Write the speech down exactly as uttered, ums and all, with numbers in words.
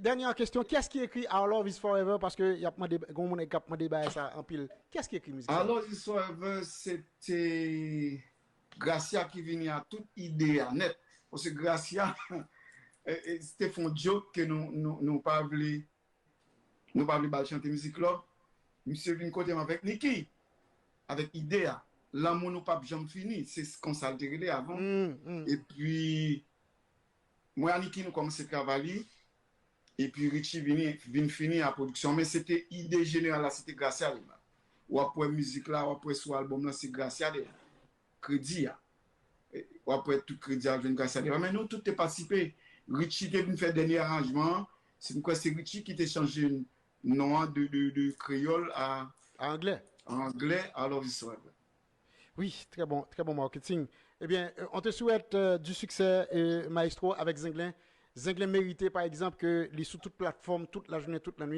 Dènyè kesyon, kiyès ki ekri Our Love Is Forever? Paske y ap mande, gen moun k ap mande bagay sa anpil. Kiyès ki ekri mizik sa? Our Love Is Forever, se te Gracia ki vini a tout ide a nèt. Paske Gracia, eh, eh, se te fon joke ke nou, nou, nou pa vle, nou pa vle ba l chante mizik love. Misye vin kote m avèk Nicky, avèk ide a. Lanmou nou p ap janm fini. Se konsa l te rele avan. Mm, mm. Epi, mwen a Nicky, nou kòmanse travay li. Epi Richie vini, vin fini a pwodiksyon. Men se te ide jeneral la, se te Gracia li la. W ap wè mizik la, w ap wè sou albòm lan, se Gracia de kredi a. E, w ap wè tout kredi a jwenn Gracia de. Men nou tout te patisipe. Richie te vin fè dènye aranjman an. Se m kwè se Richie ki te chanje non an de, de, de kreyòl a, A anglè. A anglè, Our Love Is Forever. Oui, très bon, très bon marketing. Eh bien, euh, on te souhaite euh, du succès, euh, maestro, avec Zenglen. Zenglen mérité, par exemple, ke li sou tout platfòm, tout lajounen, tout lannwit.